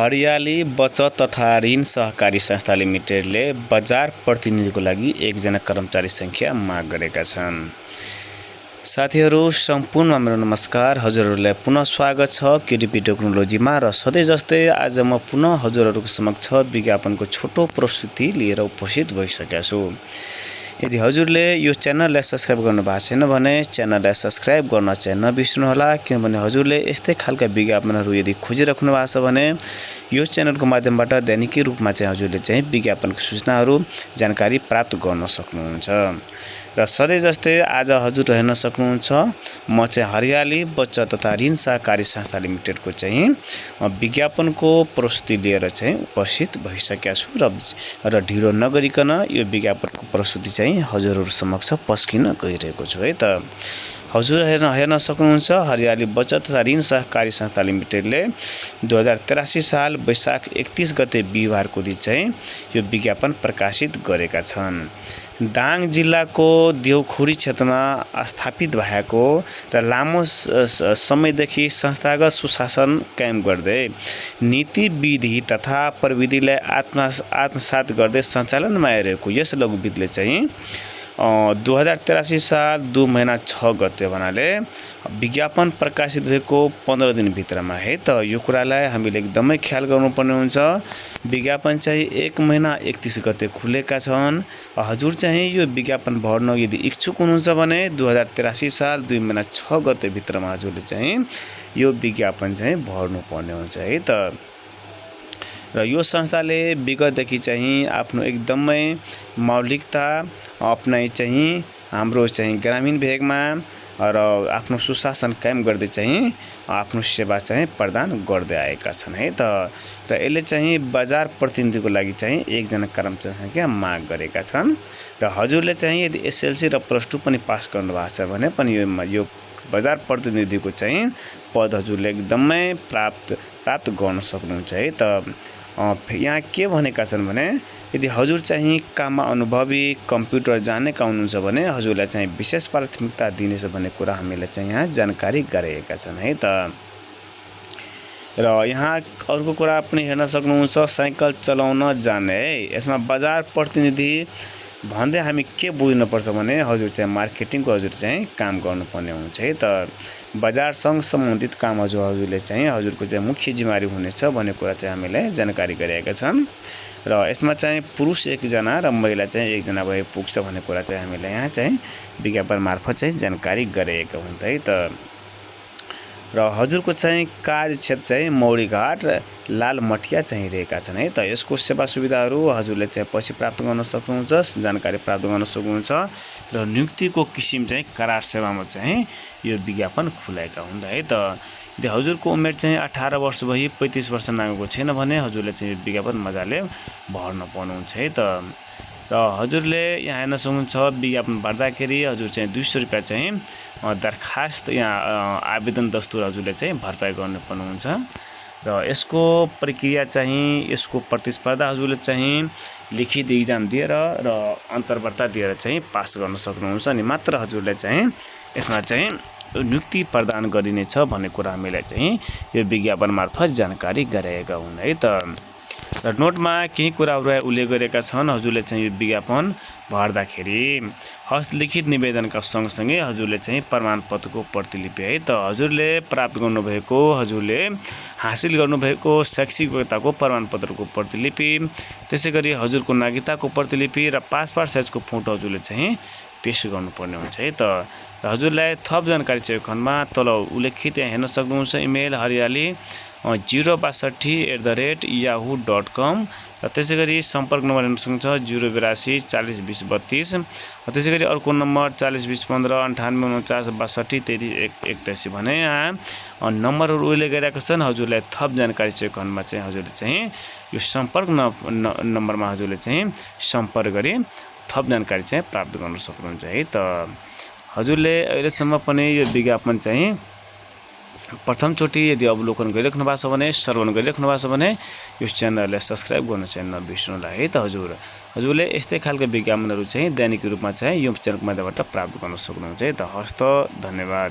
हरियाली बचत तथा ऋण सहकारी संस्था लिमिटेडले बजार प्रतिनिधिको लागि एकजना कर्मचारी संख्या माग गरेका छन्। साथीहरू सम्पूर्णमा मेरो नमस्कार। हजुरहरूलाई पुनः स्वागत छ केडिपी टेक्नोलोजीमा र सधैँ जस्तै आज म पुनः हजुरहरूको समक्ष विज्ञापनको छोटो प्रस्तुति लिएर उपस्थित भइसकेको छु। यदि हजुरले यो च्यानललाई सब्स्क्राइब गर्नु भएको छैन भने च्यानललाई सब्स्क्राइब गर्न चाहिँ नबिर्सनुहोला, किनभने हजुरले यस्तै खालका विज्ञापनहरू यदि खोजिराख्नु भएको छ भने यो च्यानलको माध्यमबाट दैनिकी रूपमा चाहिँ हजुरले चाहिँ विज्ञापनको सूचनाहरू जानकारी प्राप्त गर्न सक्नुहुन्छ। र सधैँ जस्तै आज हजुर हेर्न सक्नुहुन्छ म चाहिँ हरियाली बचत तथा ऋण सहकारी संस्था लिमिटेडको चाहिँ विज्ञापनको प्रस्तुति लिएर चाहिँ उपस्थित भइसकेका छु र ढिलो नगरिकन यो विज्ञापनको प्रस्तुति चाहिँ हजुरहरू समक्ष पस्किन गइरहेको छु है त। हजुर हेर्न सक्नुहुन्छ हरियाली बचत तथा ऋण सहकारी संस्था लिमिटेडले 2083 साल वैशाख 31 गते बिहिबारको दिन चाहिँ यो विज्ञापन प्रकाशित गरेका छन्। दाङ जिल्लाको देउखुरी क्षेत्रमा स्थापित भएको र लामो समयदेखि संस्थागत सुशासन कायम गर्दै नीति विधि तथा प्रविधिलाई आत्मसात गर्दै सञ्चालनमा आइरहेको यस लघुविधिले चाहिँ 2083 साल 2 महिना 6 गते भन्नाले विज्ञापन प्रकाशित भएको 15 दिनभित्रमा है त यो कुरालाई हामीले एकदमै ख्याल गर्नुपर्ने हुन्छ। विज्ञापन चाहिँ 1 महिना 31 गते खुलेका छन्। हजुर चाहिँ यो विज्ञापन भर्न यदि इच्छुक हुनुहुन्छ भने 2083 साल 2 महिना 6 गते भित्रमा हजुरले चाहिँ यो विज्ञापन चाहिँ भर्नुपर्ने हुन्छ है त। र यो संस्थाले विगतदेखि चाहिँ आफ्नो एकदमै मौलिकता अपनाइ चाहिँ हाम्रो चाहिँ ग्रामीण भेगमा र आफ्नो सुशासन कायम गर्दै चाहिँ आफ्नो सेवा चाहिँ प्रदान गर्दै आएका छन् है त। र यसले चाहिँ बजार प्रतिनिधिको लागि चाहिँ एकजना कर्मचारी संख्या माग गरेका छन्। र हजुरले चाहिँ यदि एसएलसी र प्लस 2 पनि पास गर्नुभएको छ भने पनि यो बजार प्रतिनिधिको चाहिँ पद हजुरले एकदमै प्राप्त गर्न सक्नुहुन्छ है त। यहाँ के भनेका छन् भने यदि हजुर चाहिँ काममा अनुभवी कम्प्युटर जानेका हुनुहुन्छ भने हजुरलाई चाहिँ विशेष प्राथमिकता दिनेछ भन्ने कुरा हामीले चाहिँ यहाँ जानकारी गराएका छन् है त। र यहाँ अर्को कुरा पनि हेर्न सक्नुहुन्छ साइकल चलाउन जाने है। यसमा बजार प्रतिनिधि भन्दै हामी के बुझ्नुपर्छ भने हजुर चाहिँ मार्केटिङको हजुर चाहिँ काम गर्नुपर्ने हुन्छ है त। बजारसँग सम्बन्धित काम हजुरले चाहिँ हजुरको चाहिँ मुख्य जिम्मेवारी हुनेछ भन्ने कुरा चाहिँ हामीले जानकारी गराएका छन्। र यसमा चाहिँ पुरुष 1 जना र महिला चाहिँ 1 जना भए पुग्छ भन्ने कुरा चाहिँ हामीले यहाँ चाहिँ विज्ञापन मार्फत चाहिँ जानकारी गराएका हुन्छ है त। र हजुरको चाहिँ कार्यक्षेत्र चाहिँ मौरीघाट लालमटिया चाहिँ रहेका छन् है त। यसको सेवा सुविधाहरू हजुरले चाहिँ पछि प्राप्त गर्न सक्नुहुन्छ, जानकारी प्राप्त गर्न सक्नुहुन्छ। र नियुक्तिको किसिम चाहिँ करार सेवामा चाहिँ यो विज्ञापन खुलाएका हुन्छ है त। यदि हजुरको उमेर चाहिँ 18 वर्ष भई 35 वर्ष नागेको छैन भने हजुरले चाहिँ यो विज्ञापन मजाले भर्न पर्नुहुन्छ है त। र हजुरले यहाँ हेर्न सक्नुहुन्छ विज्ञापन भर्दाखेरि हजुर चाहिँ 200 रुपैयाँ चाहिँ दरखास्त यहाँ आवेदन दस्तुर हजुरले चाहिँ भरपाई गर्नुपर्ने हुन्छ। र यसको प्रक्रिया चाहिँ यसको प्रतिस्पर्धा हजुरले चाहिँ लिखित इक्जाम दिएर र अन्तर्वार्ता दिएर चाहिँ पास गर्न सक्नुहुन्छ अनि मात्र हजुरले चाहिँ यसमा चाहिँ नियुक्ति प्रदान गरिनेछ भन्ने कुरा हामीले चाहिँ यो विज्ञापन मार्फत जानकारी गराएका हुन् है त। र नोटमा केही कुराहरू उल्लेख गरेका छन्। हजुरले चाहिँ यो विज्ञापन भर्दाखेरि हस्तलिखित निवेदनका सँगसँगै हजुरले चाहिँ प्रमाणपत्रको प्रतिलिपि है त हजुरले प्राप्त गर्नुभएको हजुरले हासिल गर्नुभएको शैक्षिक योग्यताको प्रमाणपत्रको प्रतिलिपि, त्यसै गरी हजुरको नागरिकताको प्रतिलिपि र पासपोर्ट साइजको फोटो हजुरले चाहिँ पेश गर्नुपर्ने हुन्छ है त। र हजुरलाई थप जानकारी चाहिएको खण्डमा तल उल्लेखित यहाँ हेर्न सक्नुहुन्छ इमेल हरियाली 062@yahoo.com र त्यसै गरी सम्पर्क नम्बर हेर्न सक्नुहुन्छ 082 40 20 32। त्यसै गरी अर्को नम्बर 40 20 15 98 49 62 33 81 भने यहाँ नम्बरहरू उल्लेख गरिरहेका छन्। हजुरलाई थप जानकारी चाहिएको खण्डमा चाहिँ हजुरले चाहिँ यो सम्पर्क नम्बरमा हजुरले चाहिँ सम्पर्क गरी थप जानकारी चाहिँ प्राप्त गर्न सक्नुहुन्छ है त। हजुरले अहिलेसम्म पनि यो विज्ञापन चाहिँ प्रथमचोटि यदि अवलोकन गरिराख्नु भएको छ भने श्रवण गरिराख्नु भएको छ भने यो च्यानललाई सब्स्क्राइब गर्न चाहिँ नबिर्सनुहोला है त। हजुरले यस्तै खालको विज्ञापनहरू चाहिँ दैनिक रूपमा चाहिँ यो च्यानलको माध्यमबाट प्राप्त गर्न सक्नुहुन्छ है त। हस्त धन्यवाद।